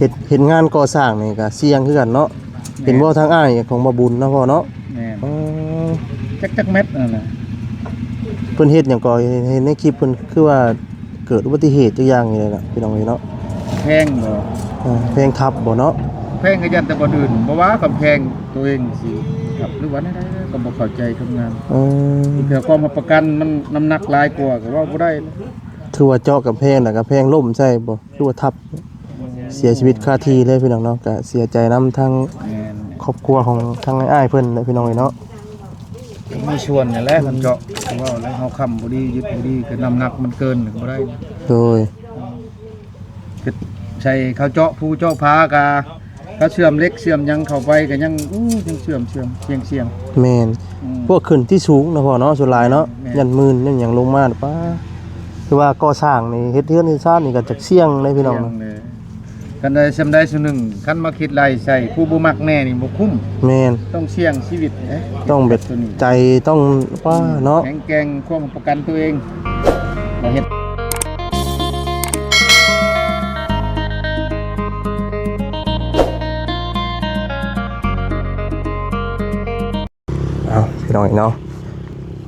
ເຮັດ ເຮັດງານກໍ່ສ້າງນີ້ກໍສ່ຽງຄືກັນເນາະ. ແມ່ນ ເຫັນບໍ່ ທາງອ້າຍຂອງບ່າວບຸນເນາະພໍ່ເນາະ? ແມ່ນ. ອໍ ຈັກ ຈັກແມັດນັ້ນນະ? ເພິ່ນເຮັດຫຍັງກໍ ເຫັນ ເຫັນໃນຄລິບເພິ່ນຄືວ່າເກີດອຸບັດຕິເຫດຈັກຢ່າງນີ້ແຫຼະເນາະ ພີ່ນ້ອງເອີຍເນາະ. ແພງບໍ່? ເອີ ແພງທັບບໍ່ເນາະ? ແພງກໍຢ້ານແຕ່ບ່ອນອື່ນ ບໍ່ວ່າກຳແພງຕົວເອງຊິທັບ ຫຼືວ່າແນວໃດກໍບໍ່ເຂົ້າໃຈທຳງານ. ເອີ ແຕ່ຄວາມຮັບປະກັນມັນນ້ຳໜັກຫຼາຍກວ່າກໍເວົ້າບໍ່ໄດ້. ຄືວ່າເຈາະກຳແພງ ແລ້ວກຳແພງລົ້ມໃສ່ບໍ່? ຄືວ່າທັບ ເສຍຊີວິດຄາທີ່ເລີຍ ພີ່ນ້ອງເນາະ. ກະເສຍໃຈນຳທາງ ແມ່ນ ຄອບຄົວຂອງທາງອ້າຍເພິ່ນແຫຼະ ພີ່ນ້ອງເອີຍເນາະ. ມີສ່ວນນັ້ນແຫຼະ ມັນເຈາະ ເວົ້າແລ້ວເຮົາຄ້ຳບໍ່ດີ ຍຶດບໍ່ດີກໍນ້ຳໜັກມັນເກີນກໍບໍ່ໄດ້. ໂດຍ ຄືໃສ່ເຂົາເຈາະພູເຈາະຜາກະ ເຂົາເຊື່ອມເຫຼັກເຊື່ອມຫຍັງເຂົ້າໄປກໍຍັງ ໂອ້ ຍັງເຊື່ອມ ເຊື່ອມ ສ່ຽງໆ. ແມ່ນ. ອືມ ພວກຂຶ້ນທີ່ສູງນະພໍ່ເນາະ ສ່ວນຫຼາຍເນາະ. ແມ່ນ ຢ້ານມື່ນຢ້ານຫຍັງລົງມາ ປ້າ ຄືວ່າກໍ່ສ້າງນີ້ ເຮັດເຮືອນເຮັດຊານນີ້ກໍຈັກສ່ຽງເດ້ ພີ່ນ້ອງ. ສ່ຽງເດ້. ຄັນໄດ້ສ່ຳໃດສ່ຳໜຶ່ງ ຄັນມາຄິດໄລ່ໃສ່ຜູ້ບໍ່ມັກແນ່ນີ້ບໍ່ຄຸ້ມ. ແມ່ນ. ຕ້ອງສ່ຽງຊີວິດເດ້ ຕ້ອງແບບ ຕົວນີ້ ໃຈຕ້ອງ ປ້າ ອືມ ເນາະ ແຂງແກ່ງ ຄວາມປະກັນຕົວເອງ ມາເຮັດ. ເອົາ ພີ່ນ້ອງເອີຍເນາະ.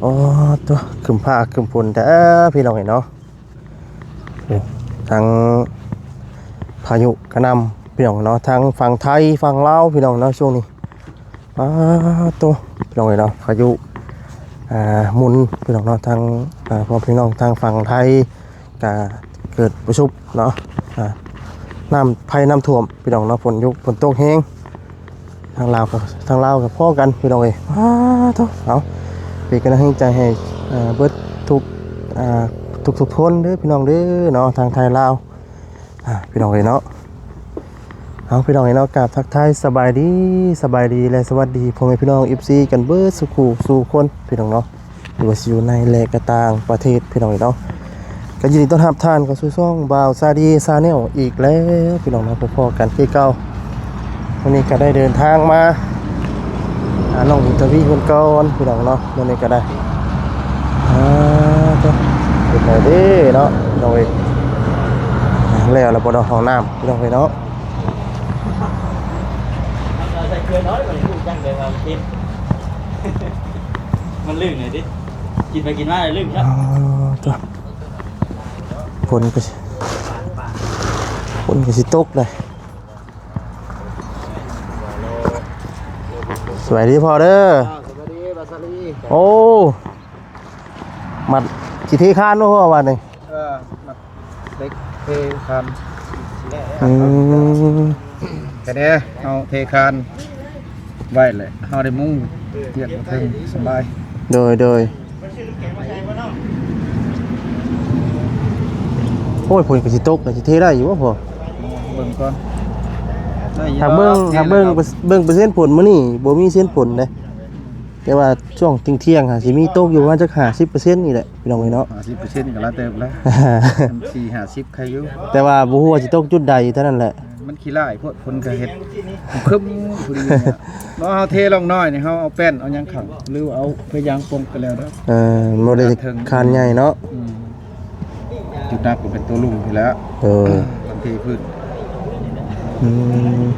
ໂອ້ ໂຕ ຄຶ້ມຟ້າຄຶ້ມຝົນແທ້ ພີ່ນ້ອງເອີຍເນາະ. ໂອ້ ທັງພາຍຸກະໜ່ຳ ພີ່ນ້ອງເນາະ ທັງຝັ່ງໄທຝັ່ງລາວ ພີ່ນ້ອງເນາະ ຊ່ວງນີ້. ປາໂຕ ພີ່ນ້ອງເອີຍເນາະ ພາຍຸ ອ່າ ໝູນ ພີ່ນ້ອງເນາະ ທາງ ອ່າ ພໍ່ແມ່ພີ່ນ້ອງທາງຝັ່ງໄທ ກະເກີດປະສົບເນາະ ອ່າ ນ້ຳ ໄພນ້ຳຖ້ວມ ພີ່ນ້ອງເນາະ. ຝົນຢູ່ ຝົນຕົກແຮງ ທາງລາວກໍ ທາງລາວກໍພໍກັນ ພີ່ນ້ອງເອີຍ. ປາໂຕ ເອົາ ເປັນກຳລັງແຮງໃຈໃຫ້ ເອີ ເບິດທຸກ ອ່າ ທຸກໆຄົນເດີ ພີ່ນ້ອງເດີເນາະ ທາງໄທລາວ ອ່າ ພີ່ນ້ອງເອີຍເນາະ. ເອົາ ພີ່ນ້ອງເອີຍເນາະ ກາບທັກທາຍສະບາຍດີ ສະບາຍດີ ແລະ ສະຫວັດດີພໍ່ແມ່ພີ່ນ້ອງ ເອັຟຊີ ກັນເບິດສູ່ຄູ່ສູ່ຄົນ ພີ່ນ້ອງເນາະ ຫຼືວ່າຊິຢູ່ໃນ ແລະ ກະຕ່າງປະເທດ ພີ່ນ້ອງເນາະ. ກໍຍິນດີຕ້ອນຮັບທ່ານເຂົ້າສູ່ຊ່ອງບ່າວຊາດີ Channel ອີກແລ້ວ ພີ່ນ້ອງເນາະ ພົບພໍ້ກັນຄືເກົ່າ. ວັນນີ້ກໍໄດ້ເດີນທາງມາຫານ້ອງບຸນທະວີເພິ່ນກ່ອນ ພີ່ນ້ອງເນາະ. ມື້ນີ້ກໍໄດ້ ອ່າ ເປັນແນວເດ້ເນາະ ນ້ອງເອີຍ. ແລ້ວລະບໍ່ເນາະ ຫ້ອງນ້ຳ ພີ່ນ້ອງເອີຍເນາະ. ມັນລື່ນເລີຍຕິ ກິນໄປກິນມາແລ້ວລື່ນ. ອໍ ໂຕ ຝົນກໍ ຝົນກໍຊິຕົກເລີຍ. ສະບາຍດີພໍ່ເດີ. ສະບາຍດີ ບາສາລີ. ໂອ້ ມັດຊິເທຄານບໍ່ພໍ່ບາດນີ້? ເອີ ມັດເຫຼັກເທຄານ. ອືມ ແຄ່ນີ້ເຮົາເທຄານໄວ້ແຫຼະ ເຮົາໄດ້ມຸງ ວຽກບໍ່ເຖິງ ສະບາຍ. ໂດຍ ໂດຍ. ໂອ້ຍ ຝົນກໍຊິຕົກ ກໍຊິເທໄດ້ຢູ່ບໍ່ພໍ່? ເບິ່ງກ່ອນ ຫາກເບິ່ງ ຫາກເບິ່ງ ເບິ່ງເປີເຊັນຝົນມື້ນີ້ ບໍ່ມີເຊັນຝົນເດ້. ແຕ່ວ່າຊ່ວງທ່ຽງໆ ຫາຊິມີຕົກຢູ່ປະມານຈັກຫ້າສິບເປີເຊັນນີ້ແຫຼະ ພີ່ນ້ອງເອີຍເນາະ. ຫ້າສິບເປີເຊັນກໍຫຼາຍເຕີບແລ້ວ ສີ່ຫ້າສິບ ໃຄຢູ່ ແຕ່ວ່າບໍ່ຮູ້ວ່າຊິຕົກຈຸດໃດເທົ່ານັ້ນແຫຼະ. ມັນຂີ້ລ້າຍໂພດ ຝົນກໍເຮັດ ຄຶ້ມພໍດີນີ້. ເນາະ ເຮົາເທລ່ອງນ້ອຍນີ້ ເຮົາເອົາແປ້ນເອົາຫຍັງຂັງ ຫຼືວ່າເອົາພະຍາງປົງກໍແລ້ວເດີ. ເອີ ບໍ່ໄດ້ຄານໃຫຍ່ເນາະ. ອືມ ຈຸດໜັກກໍເປັນຕົວລຸ່ມພີ້ແຫຼະ. ເອີ ຄັນເທພື້ນ. ອືມ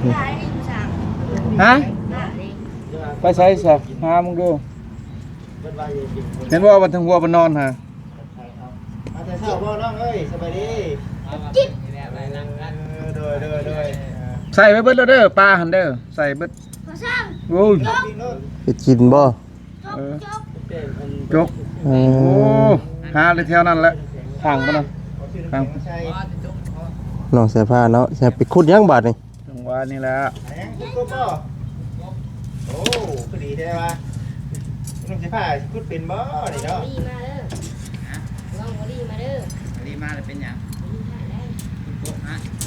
ຮະ ໄປໃສຊະ? ຫາມຶງດູ ເຫັນບໍ່ ວັນທາງຫົວມັນນອນຫາ. ມາແຕ່ເຊົ້າບໍ່ນ້ອງເອີຍ? ສະບາຍດີ. ເອີ ໂດຍ ໂດຍ ໂດຍ. ໃສ່ໄປເບິດແລ້ວເດີ ປາຫັ້ນເດີ ໃສ່ເບິດ. ໂອ້ຍ ເຮັດກິນບໍ່? ເອີ ຈົກ. ເອີ ໂອ້ ຫາເລີຍແຖວນັ້ນແຫຼະ ຂ້າງພຸ້ນນະ ຂ້າງ ນ້ອງສາຍຟ້າເນາະ. ຊິໄປຂຸດຫຍັງບາດນີ້? ຈັງຫວະນີ້ແຫຼະ. ໂອ້ ຄືດີແທ້ວ່າ ນ້ອງຊິພາຂຸດເປັນບໍ່ນີ້ເນາະ? ມາເດີ ຮະ ນ້ອງໂມລີມາເດີ. ໂມລີມາແລ້ວເປັນຫຍັງ?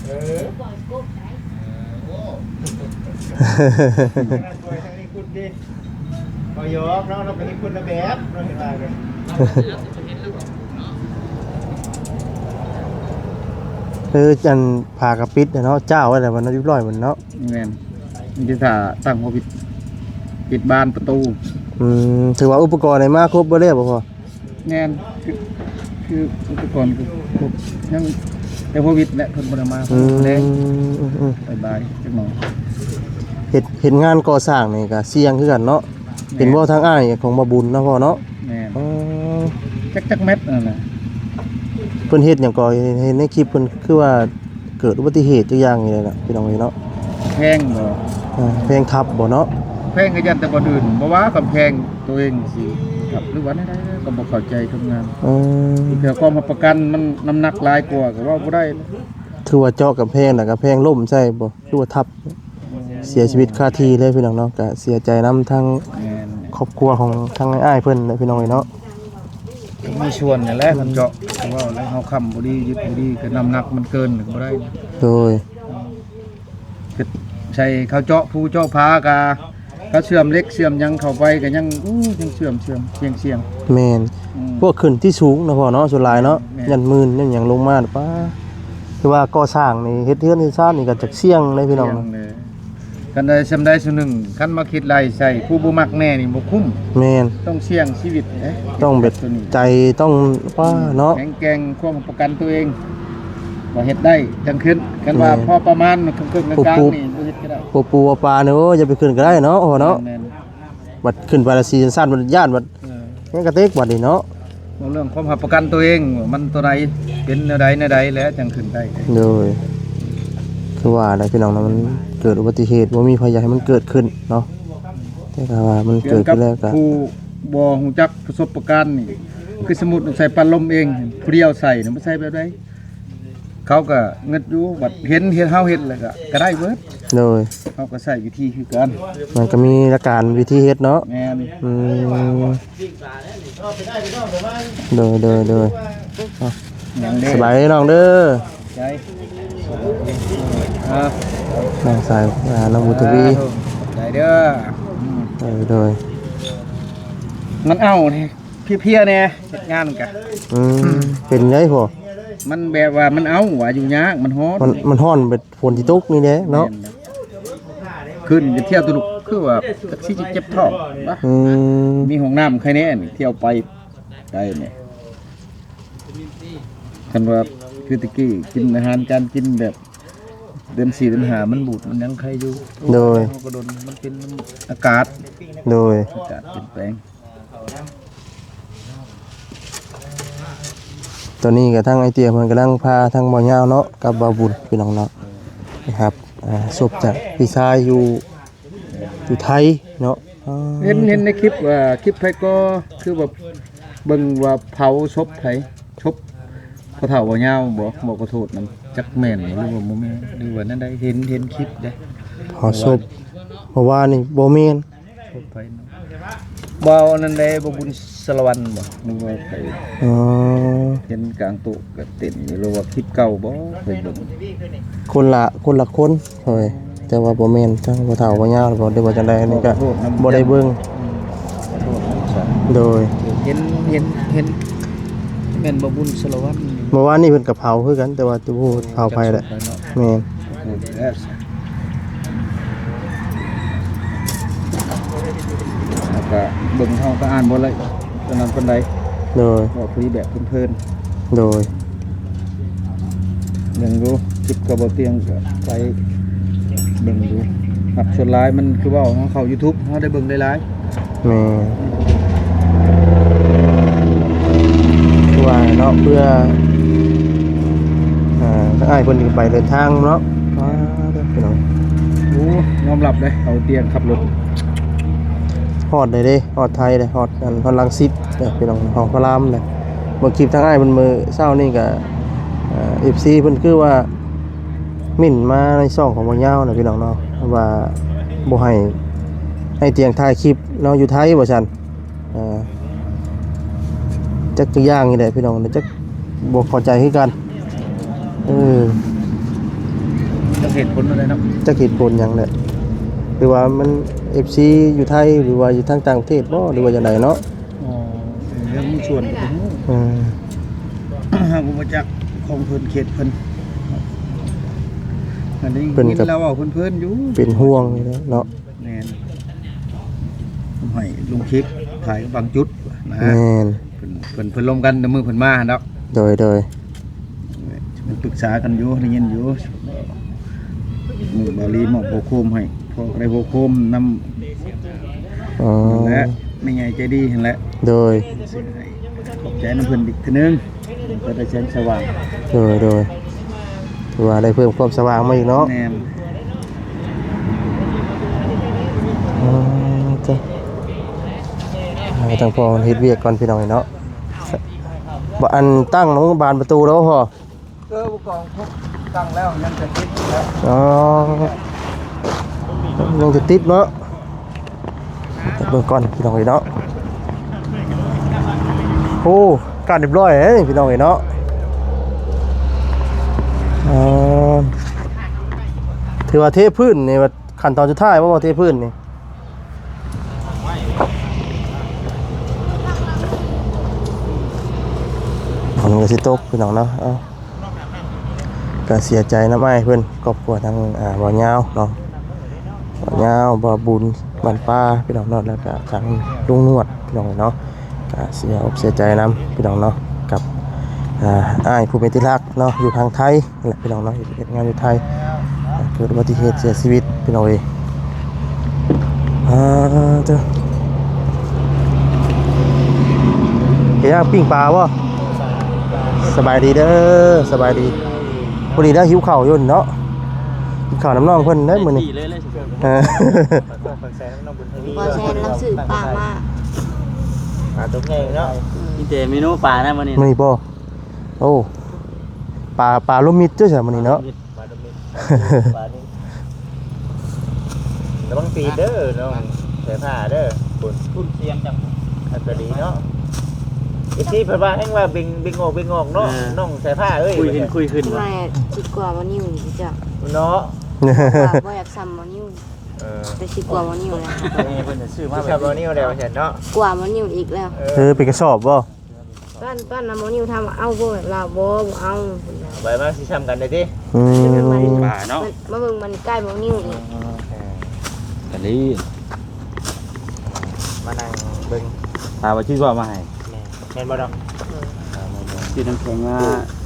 ເອີ ປ່ອຍກົບໄດ໋. ເອີ ໂອ້ ທາງນັ້ນປ່ອຍ ທາງນີ້ຂຸດເດ້. ບໍ່ຢອກເນາະ ເຮົາກໍເຮັດຄົນລະແບບເນາະ ເຫັນວ່າເດ້. ເອີ ອັນ ຝາກໍປິດແລ້ວເນາະ ຈ້າວໄວ້ແລ້ວ ມັນຮຽບຮ້ອຍໝົດເນາະ. ແມ່ນ ມີແຕ່ຖ້າຕັ້ງໂຄວິດ ປິດບານປະຕູ. ອືມ ຖືວ່າອຸປະກອນນີ້ມາຄົບເບິດແລ້ວບໍ່ພໍ່? ແມ່ນ ຄື ຄືອຸປະກອນກໍຄົບ ຍັງແຕ່ໂຄວິດແຫຼະ ເພິ່ນບໍ່ໄດ້ມາ. ອືມ ແລະ ອືມ ບາຍໆ ຈັກໜ່ອຍ. ເຮັດ ເຮັດງານກໍ່ສ້າງນີ້ກໍສ່ຽງຄືກັນເນາະ. ແມ່ນ. ເຫັນບໍ່ ທາງອ້າຍຂອງບ່າວບຸນເນາະພໍ່ເນາະ? ແມ່ນ. ອໍ ຈັກ ຈັກແມັດນັ້ນນະ. ເພິ່ນເຮັດຫຍັງກໍ ເຫັນໃນຄລິບເພິ່ນຄືວ່າເກີດອຸບັດຕິເຫດຈັກຢ່າງນີ້ແຫຼະເນາະ ພີ່ນ້ອງເອີຍເນາະ. ແພງບໍ່? ເອີ ແພງທັບບໍ່ເນາະ? ແພງກໍຢ້ານແຕ່ບ່ອນອື່ນ ບໍ່ວ່າກຳແພງໂຕເອງຊິທັບ ຫຼືວ່າແນວໃດກໍບໍ່ເຂົ້າໃຈທຳງານ. ເອີ ເທື່ອຄວາມຮັບປະກັນມັນນ້ຳໜັກຫຼາຍກວ່າກໍເວົ້າບໍ່ໄດ້. ຄືວ່າເຈາະກຳແພງ ແລ້ວກຳແພງລົ້ມໃສ່ບໍ່ ຄືວ່າທັບ ເສຍຊີວິດຄາທີ່ເລີຍ ພີ່ນ້ອງເນາະ. ກະເສຍໃຈນຳທາງ ແມ່ນ ຄອບຄົວຂອງທາງອ້າຍເພິ່ນແຫຼະ ພີ່ນ້ອງເອີຍເນາະ. ມີສ່ວນນັ້ນແຫຼະ ມັນເຈາະ ເວົ້າແລ້ວເຮົາຄ້ຳບໍ່ດີ ຍຶດບໍ່ດີ ກະນ້ຳໜັກມັນເກີນກະບໍ່ໄດ້. ໂດຍ ໃສ່ເຂົາເຈາະພູເຈາະຜາກະ ເຂົາເຊື່ອມເຫຼັກເຊື່ອມຫຍັງເຂົ້າໄປກໍຍັງ ໂອ້ ຍັງເຊື່ອມ ເຊື່ອມ ສ່ຽງ ສ່ຽງ. ແມ່ນ. ອືມ ພວກຂຶ້ນທີ່ສູງເນາະພໍ່ເນາະ ສ່ວນຫຼາຍເນາະ. ແມ່ນ ຢ້ານມື່ນ ຢ້ານຫຍັງລົງມາປະ ຄືວ່າກໍ່ສ້າງນີ້ ເຮັດເຮືອນເຮັດຊານນີ້ກໍຈັກສ່ຽງເດ້ພີ່ນ້ອງ. ສ່ຽງເດ້. ຄັນໄດ້ສ່ຳໃດສ່ຳໜຶ່ງ ຄັນມາຄິດໄລ່ໃສ່ຜູ້ບໍ່ມັກແນ່ນີ້ບໍ່ຄຸ້ມ. ແມ່ນ. ຕ້ອງສ່ຽງຊີວິດເດ້ ຕ້ອງແບບ ໂຕນີ້ ໃຈຕ້ອງ ປ້າ ອືມ ເນາະ ແຂງແກ່ງ ຄວາມປະກັນໂຕເອງ ວ່າເຮັດໄດ້ຈັ່ງຂຶ້ນ. ຄັນວ່າ ແມ່ນ ພໍປະມານເຄິ່ງໆ ກາງໆ ນີ້ບໍ່ເຮັດກໍໄດ້. ປູ ປູປານີ້ ໂອ້ ຢ່າໄປຂຶ້ນກໍໄດ້ເນາະ ພໍ່ເນາະ. ແມ່ນ ແມ່ນ. ບັດຂຶ້ນໄປລະສີ່ຊັ້ນ ບັດຢ້ານບັດ ເອີ ມັນກະເຕັກບັດນີ້ເນາະ. ເວົ້າເລື່ອງຄວາມຮັບປະກັນໂຕເອງ ວ່າມັນໂຕໃດ ເປັນແນວໃດແນວໃດແລ້ວຈັ່ງຂຶ້ນໄດ້. ໂດຍ ຄືວ່າແຫຼະພີ່ນ້ອງເນາະ ມັນເກີດອຸບັດຕິເຫດ ບໍ່ມີໃຜຢາກໃຫ້ມັນເກີດຂຶ້ນເນາະ. ແຕ່ຖ້າວ່າມັນເກີດຂຶ້ນແລ້ວກະ ຜູ້ບໍ່ຮູ້ຈັກປະສົບປະການນີ້ ຄືສົມມຸດໃສ່ປັດລົມເອງ ຜູ້ດຽວໃສ່ນະ ມັນໃສ່ແບບໃດ? ເຂົາກໍເງິດຢູ່ ບັດເຫັນ ເຫັນເຮົາເຮັດແລ້ວກໍ ກໍໄດ້ເບິດ. ໂດຍ ເຮົາກໍໃຊ້ວິທີຄືກັນ. ມັນກໍມີຫຼັກການວິທີເຮັດເນາະ. ແມ່ນ. ອືມ ໂດຍ ໂດຍ ໂດຍ. ເອົາ ຍັງເດ້ ສະບາຍດີນ້ອງເດີ. ໃຈ ອ່າ ນ້ອງຊາຍ ອ່າ ນ້ອງບຸນທະວີ ຂອບໃຈເດີ. ອືມ ໂດຍ ໂດຍ. ມັນເອົາແດ່ ເພຍໆ ແດ່ ເຮັດງານກະ ອືມ ເປັນໄດພໍ່? ມັນແບບວ່າມັນເອົາວ່າຢູ່ຍາກ ມັນຮ້ອນ ມັນ ມັນຮ້ອນແບບຝົນຊິຕົກນີ້ແຫຼະເນາະ. ແມ່ນ. ຂຶ້ນໄປທ່ຽວຕະລຸກ ຄືວ່າຈັກຊິເຈັບທ້ອງວະ. ອືມ ມີຫ້ອງນ້ຳໃຄແນ່ນີ້ ທ່ຽວໄປໄດ້ນີ້. ຄັນວ່າຄືແຕ່ກີ້ ກິນອາຫານການກິນແບບເດືອນສີ່ເດືອນຫ້າ ມັນບູດມັນຫຍັງໄຄຢູ່. ໂດຍ ເຮົາກໍດົນ ມັນເປັນອາກາດ. ໂດຍ ອາກາດປ່ຽນແປງ. ຕອນນີ້ກໍທາງອ້າຍເຕ້ຍເພິ່ນກຳລັງພາທາງບ່າວຍາວເນາະ ກັບບ່າວບຸນ ພີ່ນ້ອງເນາະ ໄປຮັບ ອ່າ ສົບຈາກພີ່ຊາຍຢູ່ ຢູ່ໄທເນາະ. ເຫັນ ເຫັນໃນຄລິບວ່າ ຄລິບໃຜກໍຄືວ່າເບິ່ງວ່າເຜົາສົບໃຜ ສົບພໍ່ເຖົ້າບ່າວຍາວບໍ ບໍ່ຂໍໂທດນຳ ຈັກແມ່ນບໍ່ ຫຼືວ່າບໍ່ແມ່ນ ຫຼືວ່າແນວໃດ? ເຫັນ ເຫັນຄລິບເດ້ ເຜົາສົບ ເມື່ອວານນີ້ບໍ່ແມ່ນ ສົບໃຜເນາະ ບໍ່ ອັນນັ້ນເດ້ ບໍ່ບຸນ ສາລະວັນບໍ ຫຼືວ່າໃຜ? ອໍ ເຫັນກາງໂຕະກະເຕັ້ນຢູ່ ຫຼືວ່າຄລິບເກົ່າບໍ ເຄີຍເບິ່ງ. ຄົນລະ ຄົນລະຄົນ ໂດຍ ແຕ່ວ່າບໍ່ແມ່ນທາງພໍ່ເຖົ້າບ່າວຍາວບໍ ຫຼືວ່າຈັ່ງໃດ ອັນນີ້ກະບໍ່ໄດ້ເບິ່ງ. ໂດຍ ເຫັນ ເຫັນ ເຫັນ ແມ່ນບໍ່ບຸນ ສາລະວັນ. ເມື່ອວານນີ້ເພິ່ນກະເຜົາຄືກັນ ແຕ່ວ່າບໍ່ຮູ້ເຜົາໃຜແຫຼະ. ແມ່ນ. ແລ້ວກະເບິ່ງເຮົາກະອ່ານບໍ່ໄດ້ປານນັ້ນປານໃດ. ໂດຍ ເວົ້າຄຸຍແບບເພີນໆ. ໂດຍ ເບິ່ງດູ ຄລິບກັບບໍ່ຕຽງກະໄປເບິ່ງດູ ຮັບສ່ວນຫຼາຍມັນຄືເວົ້າເຮົາເຂົ້າຢູທູບ ເຮົາໄດ້ເບິ່ງຫຼາຍໆ. ແມ່ນ ຄືວ່າເນາະ ເພື່ອ ອ່າ ທາງອ້າຍເພິ່ນໄປເດີນທາງເນາະ. ອ່າ ເດີພີ່ນ້ອງ ໂອ້ ຍອມຮັບເດ້ ເອົາຕຽງຂັບລົດ ຮອດໄດ້ເດ້ ຮອດໄທເດ້ ຮອດອັນ ຮອດລັງສິດເດ້ພີ່ນ້ອງ ຮອດພະລາມເດ້. ເບິ່ງຄລິບທາງອ້າຍເພິ່ນມື້ເຊົ້ານີ້ກະ ເອີ ເອັຟຊີເພິ່ນຄືວ່າ ເມັ້ນມາໃນຊ່ອງຂອງບ່າວຍາວນະພີ່ນ້ອງເນາະ ວ່າບໍ່ໃຫ້ ໃຫ້ຕຽງຖ່າຍຄລິບເນາະ ຢູ່ໄທວ່າຊັ້ນ. ເອີ ຈັກ ຈັກຢ່າງນີ້ແຫຼະພີ່ນ້ອງ ຈັກບໍ່ເຂົ້າໃຈຄືກັນ. ເອີ ຈັກເຫດຜົນອັນໃດເນາະ ຈັກເຫດຜົນຫຍັງແຫຼະ ຫຼືວ່າມັນ ເອັຟຊີ ຢູ່ໄທ ຫຼືວ່າຢູ່ທາງຕ່າງປະເທດບໍ ຫຼືວ່າຈັ່ງໃດເນາະ. ອໍ ເລື່ອງມີສ່ວນກໍບໍ່ຮູ້. ເອີ ເຮົາກໍບໍ່ຈັກຂອງເພິ່ນເຂດເພິ່ນ ອັນນີ້ເພິ່ນກໍເວົ້າເພີນໆຢູ່ ເປັນຫ່ວງນີ້ແຫຼະເນາະ. ແມ່ນ ໃຫ້ລົງຄລິບຖ່າຍບາງຈຸດນະ. ແມ່ນ ເພິ່ນ ເພິ່ນ ເພິ່ນລົມກັນແຕ່ມື້ເພິ່ນມາຫັ້ນດອກ. ໂດຍ ໂດຍ ເພິ່ນປຶກສາກັນຢູ່ ໄດ້ຍິນຢູ່. ບໍລີມອບຫົວໂຄມໃຫ້ ພໍ່ກໍໄດ້ຫົວໂຄມນຳ ອໍ ນັ້ນແຫຼະ ແມ່ໃຫຍ່ໃຈດີຫັ້ນແຫຼະ ໂດຍ ຂອບໃຈນຳເພິ່ນອີກເທື່ອໜຶ່ງ ກໍໄດ້ແສງສະຫວ່າງ ໂດຍ ໂດຍ ຖືວ່າໄດ້ເພີ່ມຄວາມສະຫວ່າງມາອີກເນາະ ແມ່ນ ອໍ ເຈົ້າ ໃຫ້ທາງພໍ່ເຮັດວຽກກ່ອນ ພີ່ນ້ອງເອີຍເນາະ ບໍ່ ອັນຕັ້ງບານປະຕູແລ້ວບໍ່ພໍ່? ເອີ ຜູ້ກອງຄົບຕັ້ງແລ້ວ ຍັງຈະຕິດແລ້ວ ອໍ ຍັງຈະຕິດເນາະ ເບິ່ງກ່ອນພີ່ນ້ອງເອີຍເນາະ ໂອ້ ການຮຽບຮ້ອຍເດ້ພີ່ນ້ອງເອີຍເນາະ ເອີ ຖືວ່າເທພື້ນນີ້ ຂັ້ນຕອນສຸດທ້າຍບໍ່ ເທພື້ນນີ້ ຝົນກໍຊິຕົກພີ່ນ້ອງເນາະ ເອົ້າ ກໍເສຍໃຈນຳອ້າຍເພິ່ນ ຄອບຄົວທາງ ອ່າ ບ່າວຍາວເນາະ ບ່າວຍາວ ບ່າວບຸນ ບ້ານປ່າ ພີ່ນ້ອງເນາະ ແລ້ວກໍທາງລຸງນວດ ພີ່ນ້ອງເນາະ ກໍເສຍອົກເສຍໃຈນຳ ພີ່ນ້ອງເນາະ ກັບ ອ່າ ອ້າຍຜູ້ເປັນທີ່ຮັກເນາະ ຢູ່ທາງໄທ ແຫຼະພີ່ນ້ອງເນາະ ເຮັດ ເຮັດງານຢູ່ໄທ ເກີດອຸບັດຕິເຫດເສຍຊີວິດພີ່ນ້ອງເອີຍ ອ່າ ເຈົ້າ ເຮັດຫຍັງ ປີ້ງປາບໍ່? ສະບາຍດີເດີ ສະບາຍດີ ພໍດີໄດ້ຫິວເຂົ້າຢູ່ເນາະ ກິນເຂົ້ານຳນ້ອງເພິ່ນເດີມື້ນີ້ ເອີ ບໍ່ແຊນລາວຊື້ປາມາ ປາຕົວໃຫຍ່ເນາະ ມີແຕ່ເມນູປານະມື້ນີ້ ມື້ນີ້ບໍ່? ໂອ້ ປາ ປາລົມມິດເຈົ້າຊະມື້ນີ້ເນາະ ປາດົມນີ້ ປານີ້ ລະວັງຕີນເດີນ້ອງສາຍຟ້າເດີ ຝຸ່ນ ຝຸ່ນສຽງຈັງ ອັນຕະດີເນາະ ເອັຟຊີເພິ່ນວ່າແຮ່ງວ່າເບັງ ເບັງອອກ ເບັງອອກເນາະ ເອີ ນ້ອງສາຍຟ້າເອີຍ ຄຸຍຂຶ້ນ ຄຸຍຂຶ້ນ ແມ່ຊິກວ່າບໍ່ນິວນີ້ເຈົ້າ ເນາະ ວ່າບໍ່ຢາກສ່ຳບໍ່ນິວ ເອີ ແຕ່ຊິກວ່າບໍ່ນິວແລ້ວ ເອີ ເພິ່ນຈະຊື້ມາແບບນີ້ ຊິສ່ຳບໍ່ນິວແລ້ວວ່າຊັ້ນເນາະ ກວ່າບໍ່ນິວອີກແລ້ວ ເອີ ເປັນກະສອບບໍ່? ຕອນ ຕອນນັ້ນໝໍນິວຖາມວ່າ ເອົ້າ ບໍ່ແມ່ນລາວບໍ່ ບໍ່ເອົາ ໄວ້ມາຊິຊ້ຳກັນໄດ້ຕິ ອືມ ມາເບິ່ງມັນໃກ້ໝໍນິວອີກ ເອີ ກັນດີ ມານັ່ງເບິ່ງ ຖາມວ່າຊິເວົ້າມາໃຫ້ ແມ່ນ ແມ່ນບໍ່ນ້ອງ? ເອີ ຊື້ນ້ຳແຂງມາ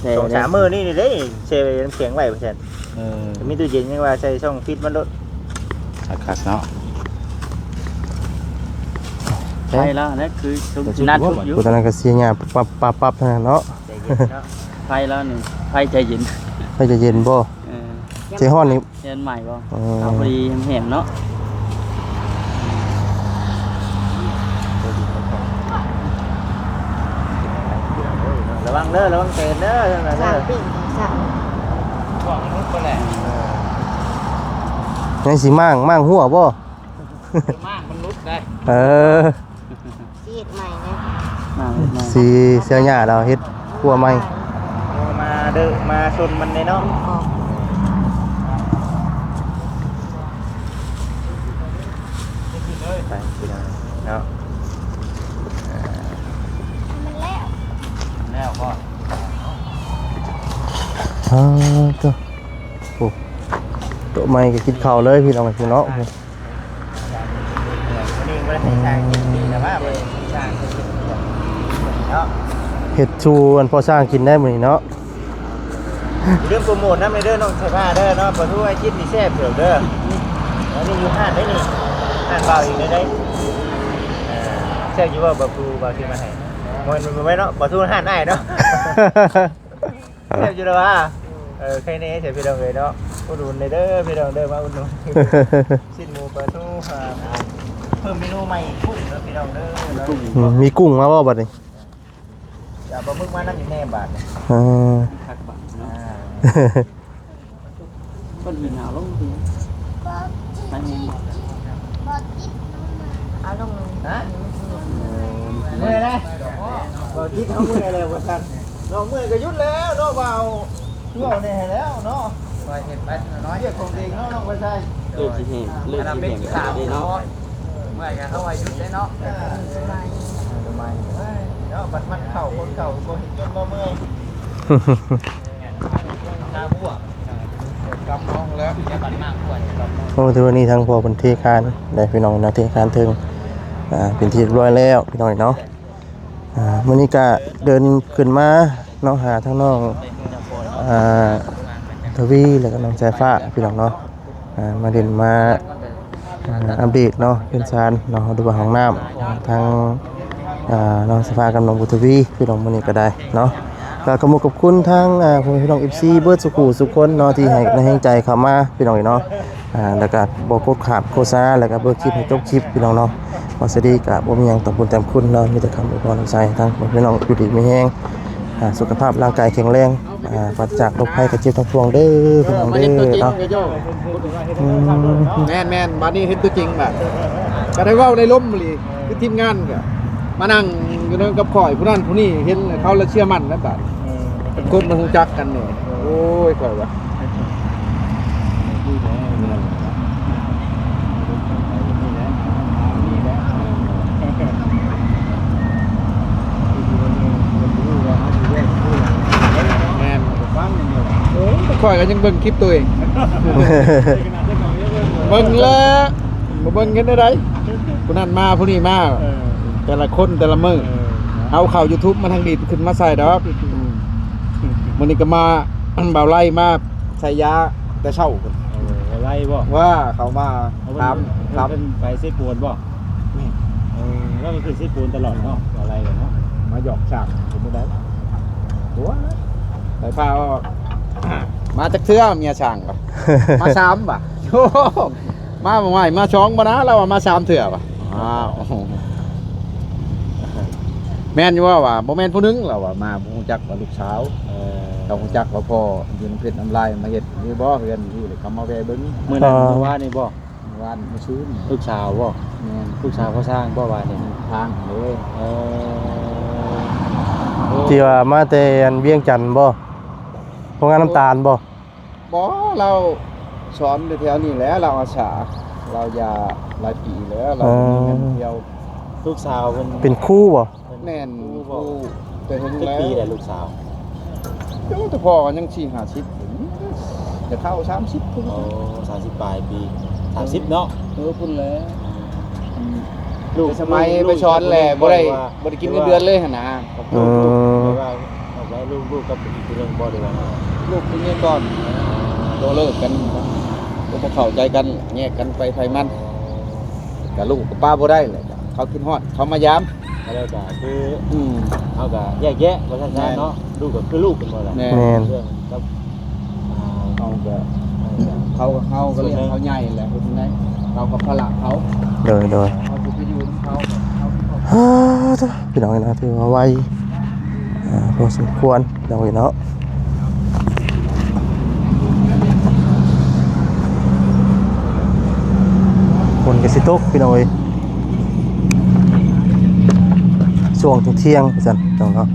ແຊ່ ສອງສາມມື້ນີ້ເດ້ ແຊ່ນ້ຳແຂງໄວ້ວ່າຊັ້ນ ເອີ ມີຕູ້ເຢັນຍັງວ່າໃສ່ຊ່ອງຟຣີດມັນໂລດ ຄັກໆເນາະ ໄຟລາວແຫຼະ ຄືຊົງຊິນັດທຸກຢູ່ ຜູ້ນັ້ນກໍເສຍຫຍ້າປັບໆໆ ເທົ່ານັ້ນເນາະ ໃຈເຢັນເນາະ ໄຟລາວນີ້ ໄຟໃຈເຢັນ ໄຟໃຈເຢັນບໍ່? ເອີ ໃຈຮ້ອນນີ້ ແມ່ນໃໝ່ບໍ່? ເອີ ເອົາພໍດີແຫ້ງໆເນາະ ລະວັງເດີ ລະວັງເຕນເດີ ສາວປີ້ງສາວ ຍັງຊິມ້າງ ມ້າງຫົວບໍ່? ມ້າງມັນຫຼຸດໄດ໋ ເອີ ຊິເຮັດໃໝ່ເດ້ ມາເຮັດໃໝ່ ຊິເສຍຫຍ້າແລ້ວເຮັດຄົວໃໝ່ ໂອ້ ມາເດີ ມາຊົນມັນເດ້ເນາະ ມັນອອກ ໄປພີ່ນ້ອງເນາະ ອ່າ ມັນແລ້ວ ແລ້ວບໍ່? ອ່າ ໂຕ ໂອ້ ໂຕໃໝ່ກໍກິນເຂົ້າເລີຍພີ່ນ້ອງເນາະ. ມື້ນີ້ບໍ່ໄດ້ໃຫ້ຊ່າງກິນ ແຕ່ວ່າເພິ່ນໃຫ້ຊ່າງກິນເນາະ ເຮັດສູ່ອັນພໍ່ຊ່າງກິນໄດ້ມື້ນີ້ເນາະ. ຢ່າລືມໂປຣໂມດນຳເດີ ນ້ອງສາຍຟ້າເດີເນາະ ປາທູອ້າຍຈິດນີ້ແຊບເຕີບເດີ. ອັນນີ້ຢູ່ຮ້ານໄດ໋ນີ້ ຮ້ານບ່າວເອງເດ້ ເອີ ແຊບຢູ່ບໍ່ ປາທູບ່າວຊິມາໃຫ້? ບໍ່ແມ່ນ ບໍ່ແມ່ນເນາະ ປາທູຮ້ານອ້າຍເນາະ. ແຊບຢູ່ລະວ່າ ເອີ ໄຄແນ່ແຊບ ພີ່ນ້ອງເອີຍເນາະ ອຸດໜູນແດ່ເດີພີ່ນ້ອງເດີ ມາອຸດໜູນຊີ້ນໝູປາທູ ອ່າ ເພີ່ມເມນູໃໝ່ ກຸ້ງເດີພີ່ນ້ອງເດີເນາະ. ອືມ ມີກຸ້ງມາບໍ່ບັດນີ້? ຈະເອົາປາໝຶກມານຳອີກແນ່ບາດນີ້ ເອີ ຄັກບາດເນາະ ອ່າ. ເພິ່ນເອົາລົງຕິ ເອົາລົງ ຮະ ເມື່ອຍແລ້ວ ບໍ່ຈິດເຮົາເມື່ອຍແລ້ວວ່າຊັ້ນເນາະ. ເມື່ອຍກໍຢຸດແລ້ວເນາະ ວ່າເອົາ ຄືເອົາແນ່ໃຫ້ແລ້ວເນາະ ວ່າເຮັດໄປເທື່ອນ້ອຍ ວຽກຂອງຕົວເອງເນາະ ນ້ອງໄວໄຊ. ເລີ່ມຊິແຫ້ງ ເລີ່ມຊິແຫ້ງແລ້ວເນາະ ເມື່ອຍກໍເຮົາວ່າຢຸດໄດ້ເນາະ ສະບາຍ ສະບາຍເນາະ. ບັດມັນເຂົ້າ ຄົນເກົ່າບໍ່ເຮັດຈົນບໍ່ເມື່ອຍ ໂອ້ ແຕ່ວ່ານີ້ທາງພໍ່ເພິ່ນເທຄານແລ້ວພີ່ນ້ອງເນາະ ເທຄານເທິງ ອ່າ ເປັນທີ່ຮຽບຮ້ອຍແລ້ວພີ່ນ້ອງເນາະ. ອ່າ ມື້ນີ້ກະເດີນຂຶ້ນມາເນາະ ຫາທາງນ້ອງ ອ່າ ທະວີ ແລ້ວກະນ້ອງສາຍຟ້າພີ່ນ້ອງເນາະ. ອ່າ ມາຫຼິ້ນມາ ອ່າ ອັບເດດເນາະ ເຮືອນຊານເນາະ ຫຼືວ່າຫ້ອງນ້ຳ ອ່າ ທາງ ອ່າ ນ້ອງສາຟ້າກັບນ້ອງບຸດທະວີ ພີ່ນ້ອງ ມື້ນີ້ກໍໄດ້ເນາະ ກໍຂອບຄຸນຂອບຄຸນທາງ ອ່າ ພໍ່ແມ່ພີ່ນ້ອງ ເອັຟຊີ ເບິດສູ່ຄູ່ສູ່ຄົນເນາະ ທີ່ໃຫ້ກຳລັງແຮງໃຈເຂົ້າມາ ພີ່ນ້ອງເອີຍເນາະ ອ່າ ແລ້ວກໍບໍ່ກົດຂາດໂຄສະນາ ແລ້ວກໍເບິ່ງຄລິບໃຫ້ຈົບຄລິບ ພີ່ນ້ອງເນາະ ບໍ່ສະດີກໍບໍ່ມີຫຍັງຕອບບຸນຕອບຄຸນເນາະ ມີແຕ່ຄຳອວຍພອນໃຫ້ທາງພໍ່ແມ່ພີ່ນ້ອງຢູ່ດີມີແຮງ ອ່າ ສຸຂະພາບຮ່າງກາຍແຂງແຮງ ອ່າ ປາສະຈາກໂລກໄພໄຂ້ເຈັບທັງປວງເດີ ພີ່ນ້ອງເດີເນາະ ອືມ ແມ່ນໆ ບາດນີ້ເຫັນຕົວຈິງບາດ ກໍໄດ້ເວົ້າໄດ້ລົມອີ່ຫຼີ ຄືທີມງານກໍມານັ່ງຢູ່ນຳກັບຂ້ອຍ ຜູ້ນັ້ນຜູ້ນີ້ເຫັນແລ້ວ ເຂົາລະເຊື່ອໝັ້ນແລ້ວບາດ ເອີ ເປັນຄົນມັນຮູ້ຈັກກັນນີ້ ໂອ້ຍ ຂ້ອຍວ່າ ແມ່ນ ຂ້ອຍກໍຍັງເບິ່ງຄລິບຕົວເອງ ເບິ່ງແລ້ວ ບໍ່ເບິ່ງເຮັດແນວໃດ ຜູ້ນັ້ນມາຜູ້ນີ້ມາ ເອີ ແຕ່ລະຄົນແຕ່ລະມື້ ເອີ ເອົາເຂົ້າ YouTube ມາທາງດີດຂຶ້ນມາໃສ່ດອກ ອືມ ມື້ນີ້ກໍມາ ບ່າວໄລ່ມາໃສ່ຢາແຕ່ເຊົ້າພຸ້ນ ເອີ ບ່າວໄລ່ບໍ່? ວ່າເຂົາມາ ເອົາເພິ່ນ ຖາມ ເພິ່ນ ຖາມ ເພິ່ນໄປເຊໂປນບໍ່? ແມ່ນ ເອີ ລາວກໍຂຶ້ນເຊໂປນຕະຫຼອດເນາະ ບ່າວໄລ່ເນາະ ມາຢອກຊ່າງເປັນຈັ່ງໃດ ໂອ້ຍ ໄປພາອອກ ມາຈັກເທື່ອເມຍຊ່າງ ມາສາມບາດ ໂອ້ ມາບໍ່ໄຫວ ມາສອງບໍ່ນາ ລາວວ່າມາສາມເທື່ອວ່າ ອ້າວ ແມ່ນຢູ່ບໍ່ວ່າ ບໍ່ແມ່ນຜູ້ໜຶ່ງ ລາວວ່າມາບໍ່ຮູ້ຈັກວ່າລູກສາວ ເອີ ເຂົາຮູ້ຈັກວ່າພໍ່ຢູ່ນຳເຟດນຳລາຍ ມາເຮັດຢູ່ບໍ່ເຮືອນຢູ່ ເຂົາມາແວ່ເບິ່ງ ມື້ນັ້ນ ເອີ ມື້ວານນີ້ບໍ່? ວານມື້ຊືນ ລູກສາວບໍ່? ແມ່ນ ລູກສາວພໍ່ຊ່າງບໍ່ວານນີ້? ທາງເດ້ ເອີ ທີ່ວ່າມາແຕ່ອັນວຽງຈັນບໍ່? ໂຮງງານນ້ຳຕານບໍ່? ບໍ່ ລາວສອນຢູ່ແຖວນີ້ແຫຼະ ລາວອາສາ ລາວຢາຫຼາຍປີແລ້ວ ລາວ ເອີ ບໍ່ມີເງິນທ່ຽວ ລູກສາວເພິ່ນ ເປັນຄູບໍ່? ແມ່ນ ຄູບໍ່? ຄູແຕ່ເຖິງແລ້ວ ຈັກປີແລ້ວລູກສາວ? ໂອ້ ແຕ່ພໍ່ກໍຍັງສີ່ຫ້າສິບ ຈະເຂົ້າສາມສິບພຸ້ນ ໂອ້ ສາມສິບປາຍປີ ສາມສິບເນາະ ເອີ ພຸ້ນແຫຼະ ອືມ ລູກ ແຕ່ສະໄໝ ລູກ ໄປສອນແຫຼະ ລູກ ບໍ່ໄດ້ ບໍ່ໄດ້ກິນເງິນເດືອນເລີຍຫັ້ນນາ ອືມ ແບບວ່າ ແບບວ່າລູກ ລູກກັບອີກຜູ້ໜຶ່ງບໍ່ ຫຼືວ່າ ລູກຜູ້ນີ້ກ່ອນ ຕ້ອງເລີກກັນ ບໍ່ເຂົ້າໃຈກັນ ແຍກກັນໄປໃຜມັນ ກະລູກກໍປະບໍ່ໄດ້ແຫຼະ ເຂົາຄິດຮອດ ເຂົາມາຢາມ ກໍແລ້ວກໍຄື ອືມ ເຮົາກໍແຍກແຍະວ່າຊັ້ນຊະເນາະ ແມ່ນ ລູກກໍຄືລູກ ແມ່ນບໍ່ລະ? ແມ່ນ ແມ່ນ ເລື່ອງກັບ ອ່າ ເຮົາກໍ ເຮົາກໍ ເຮົາກໍລ້ຽງເຂົາໃຫຍ່ແຫຼະ ເຮັດຈັ່ງໃດ ເຮົາກໍພາລະເຂົາ ໂດຍ ໂດຍ ເຮົາຊິໄປຢູ່ນຳເຂົາ ເຮົາ ພີ່ນ້ອງເອີຍເນາະ ຖືວ່າໄວ ອ່າ ພໍສົມຄວນ ພີ່ນ້ອງເອີຍເນາະ ຝົນກໍຊິຕົກ ພີ່ນ້ອງເອີຍ ຊ່ວງທ່ຽງໆ ວ່າຊັ້ນ ພີ່ນ້ອງເນາະ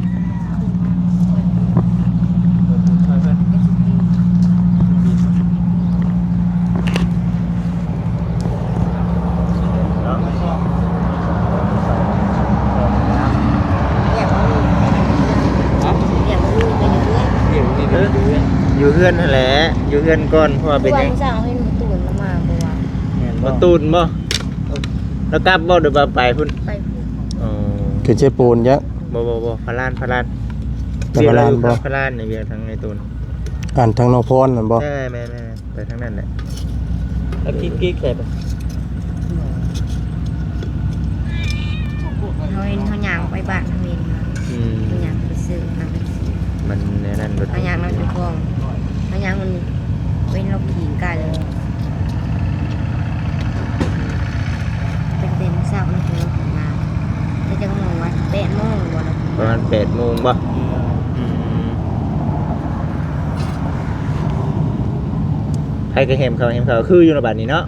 ຢູ່ເຮືອນຫັ້ນແຫຼະ ຢູ່ເຮືອນກ່ອນ ເພາະວ່າເປັນຫຍັງ? ເມື່ອເຊົ້າເຫັນບໍ່ຕູນລະມາບໍ່ວ່າ ແມ່ນບໍ່? ບໍ່ຕູນບໍ່? ລາວກັບບໍ່ ຫຼືວ່າໄປພຸ້ນ? ໄປພຸ້ນ ອໍ ຂຶ້ນເຊໂປນຍະ? ບໍ່ ບໍ່ ບໍ່ ພະລານ ພະລານ ແຕ່ພະລານບໍ່? ພະລານໃນວຽງທາງໄອ້ຕູນ ອັນທາງນອກພອນນັ້ນບໍ່? ເອີ ແມ່ນໆ ໄປທາງນັ້ນແຫຼະ ແລ້ວກິກໆ ໃສ່ໄປ ເຮົາເຫັນ ເຮົາຍ່າງໄປບ້ານ ເຮົາເຫັນ ອືມ ເຮົາຍ່າງໄປຊື້ ມັນແນວນັ້ນ ເຮົາຍ່າງນຳເຈົ້າຂອງ ເຮົາຍ່າງມັນເປັນລອກຂີ້ກາຍເລີຍ ຕັ້ງແຕ່ເຊົ້າເຮົາຂຶ້ນມາ ແຕ່ຈັກໂມງວະ ແປດໂມງບໍ່ລະ ປະມານແປດໂມງບໍ່? ອືມ ໃຜກໍແຮມເຂົ້າ ແຮມເຂົ້າ ຄືຢູ່ເນາະບາດນີ້ເນາະ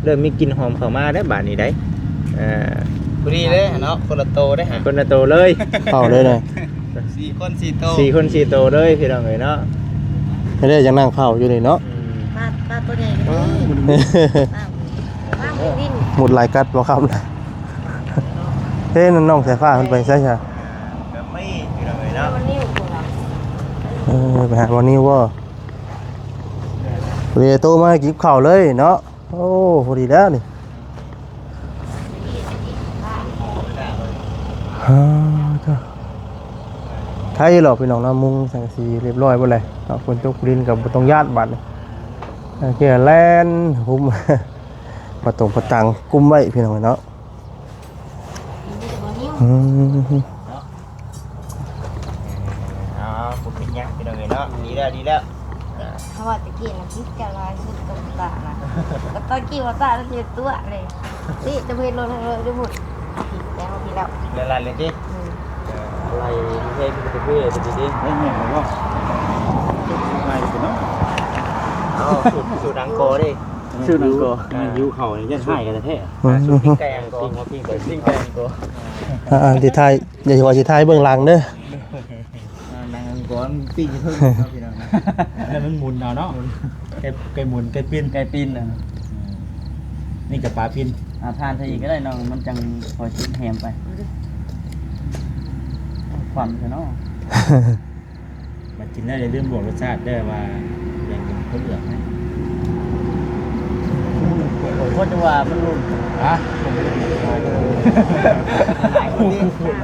ເລີ່ມມີກິ່ນຫອມເຂົ້າມາແລ້ວບາດນີ້ໄດ໋ ເອີ ພໍດີເດ້ເນາະ ຄົນລະໂຕເດ້ ຄົນລະໂຕເລີຍ ເຂົ້າເລີຍນະ ສີ່ຄົນສີ່ໂຕ ສີ່ຄົນສີ່ໂຕເລີຍ ພີ່ນ້ອງເອີຍເນາະ ໄດ້ຈັ່ງນັ່ງເຝົ້າຢູ່ນີ້ເນາະ ອືມ ປາ ປາໂຕໃຫຍ່ກໍມີ ປາ ປາ ມຸດຫຼາຍກັດບໍ່ຄຳ ເອີ ນ້ອງສາຍຟ້າເພິ່ນໄປໃສຊະ? ກໍມີ ພີ່ນ້ອງເອີຍເນາະ ເອີ ໄປຫາບ່າວນິວບໍ່? ເວໂຕມາກິນເຂົ້າເລີຍເນາະ ໂອ້ ພໍດີແລ້ວນີ້ ຮາ ໄຄຢູ່ດອກພີ່ນ້ອງເນາະ ມຸງສັງກະສີຮຽບຮ້ອຍເບິດແລ້ວເນາະ ຝົນຕົກດິນກໍບໍ່ຕ້ອງຢ້ານບາດນີ້ ເກຍແລ່ນຫຸ້ມປະຕົງປະຕັງກຸມໄວ້ພີ່ນ້ອງເນາະ. ອືມ ເນາະ ເອີ ເອົາ ບໍ່ເປັນຫຍັງພີ່ນ້ອງເອີຍເນາະ ດີແລ້ວ ດີແລ້ວ. ເພາະວ່າຕະກີ້ນະຜິດກັນຫຼາຍສຸດກັບຕານະ ກໍຕະກີ້ວ່າຕານະຊິຕົວະເລີຍ ຕິຈະເຮັດລົງເລີຍຢູ່ພຸ້ນ ຜິດແລ້ວ ຜິດແລ້ວ ແລ້ວໄລ່ເລີຍຕິ. ອືມ ເອີ ໄລ່ເຮັດເຮັດເຮັດເຮັດດີໆ ໄດ້ແມ່ນແລ້ວບໍ່? ໃໝ່ພຸ້ນເນາະ ເອົາ ສູດ ສູດອັງກໍເດ້ ສູດອັງກໍ ມັນຫິວເຂົ້ານີ້ ຢ້ານຮ້າຍກັນແທ້ໆ. ອືມ ສູດປີ້ງໄກ່ອັງກໍ ປີ້ງຫົວປີ້ງໄກ່ ປີ້ງໄກ່ອັງກໍ. ອ່າ ອ່າ ຊິຖ່າຍ ດຽວຊິວ່າຊິຖ່າຍເບື້ອງຫຼັງເດີ. ອ່າ ໜັງອັງກໍມັນປີ້ງຢູ່ເທິງເນາະ ພີ່ນ້ອງເນາະ ແລ້ວມັນໝູນເອົາເນາະ ໄກ່ ໄກ່ໝູນ ໄກ່ປິ່ນ ໄກ່ປິ່ນ ອ່າ ນີ້ກໍປາປິ່ນ. ອ່າ ຖ່ານໃສ່ອີກກໍໄດ້ນ້ອງ ມັນຈັ່ງຄ່ອຍສຸກແຮມໄປ ຄວັນຊະເນາະ. ມາກິນໄດ້ ຢ່າລືມບອກລົດຊາດເດີວ່າ ແບ່ງເປັນຄົນເລືອກໃຫ້. ໂອ້ຍ ເພາະຈະວ່າມັນລົງ ຮະ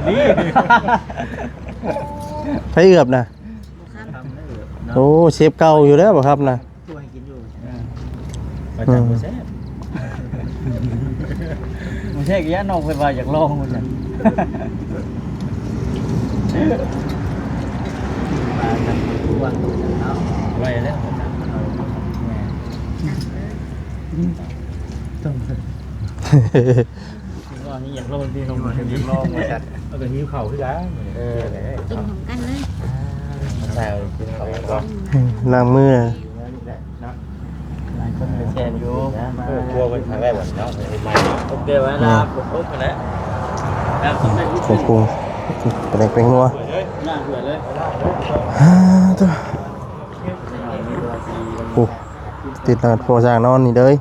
ນີ້ ໃຜເອືອບນະ? ໂອ້ ເຊຟເກົ່າຢູ່ແລ້ວບໍ່ຄັບນະ. ເອີ ປະຈຳບໍ່ແຊບ ບໍ່ແຊບກະຢ້ານນ້ອງເພິ່ນວ່າຢາກລອງວ່າຊັ້ນ ໄວແລ້ວ ແມ່ນ ຕ້ອງ ວ່ານີ້ຢາກລອງຕິ ນ້ອງ ຢາກລອງວ່າຊັ້ນ ເອົາກະຫິວເຂົ້າຄືກັນ. ເອີ ກິນພ້ອມກັນເລີຍ ອ່າ ໃສ່ກິນເຂົ້າກ່ອນ ອືມ ລ້າງມື ຫຼາຍຄົນກໍແຊບຢູ່ ເອີ ຄົວເພິ່ນຄັ້ງແລກວ່າເນາະ ເຮັດໃໝ່ເນາະ ໂອເຄ ເວລາຝົນຕົກຫັ້ນແຫຼະ ໂອ້ໂຫ ປາແດກແປ້ງນົວ ລ້າງຖ້ວຍເລີຍ ອ່າ ໂອ້ ຕິດໜ້າພໍ່ຊ່າງນອນນີ້ເລີຍ.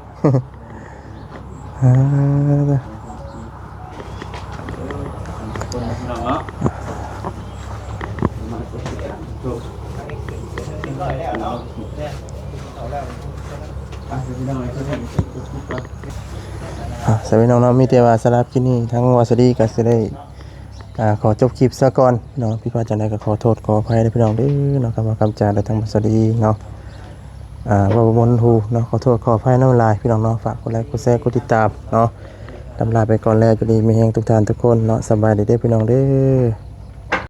ອ່າ ອ່າ ສະເວນນ້ອງເນາະ ມີແຕ່ວ່າສຳລັບຄລິບນີ້ ທາງວາສະດີກໍຊິໄດ້ ອ່າ ຂໍຈົບຄລິບຊະກ່ອນເນາະ ຜິດພາດຈັ່ງໃດກໍຂໍໂທດຂໍອະໄພເດີພີ່ນ້ອງເດີເນາະ ຄຳວ່າຄຳຈາ ແລະ ທາງວາສະດີເນາະ ອ່າ ເວົ້າບໍ່ມ່ວນຫູເນາະ ຂໍໂທດຂໍອະໄພນຳຫຼາຍພີ່ນ້ອງເນາະ ຝາກກົດໄລກົດແຊກົດຕິດຕາມເນາະ ລຳລາໄປກ່ອນແລ້ວ ຢູ່ດີມີແຮງທຸກທ່ານທຸກຄົນເນາະ ສະບາຍດີເດີພີ່ນ້ອງເດີ.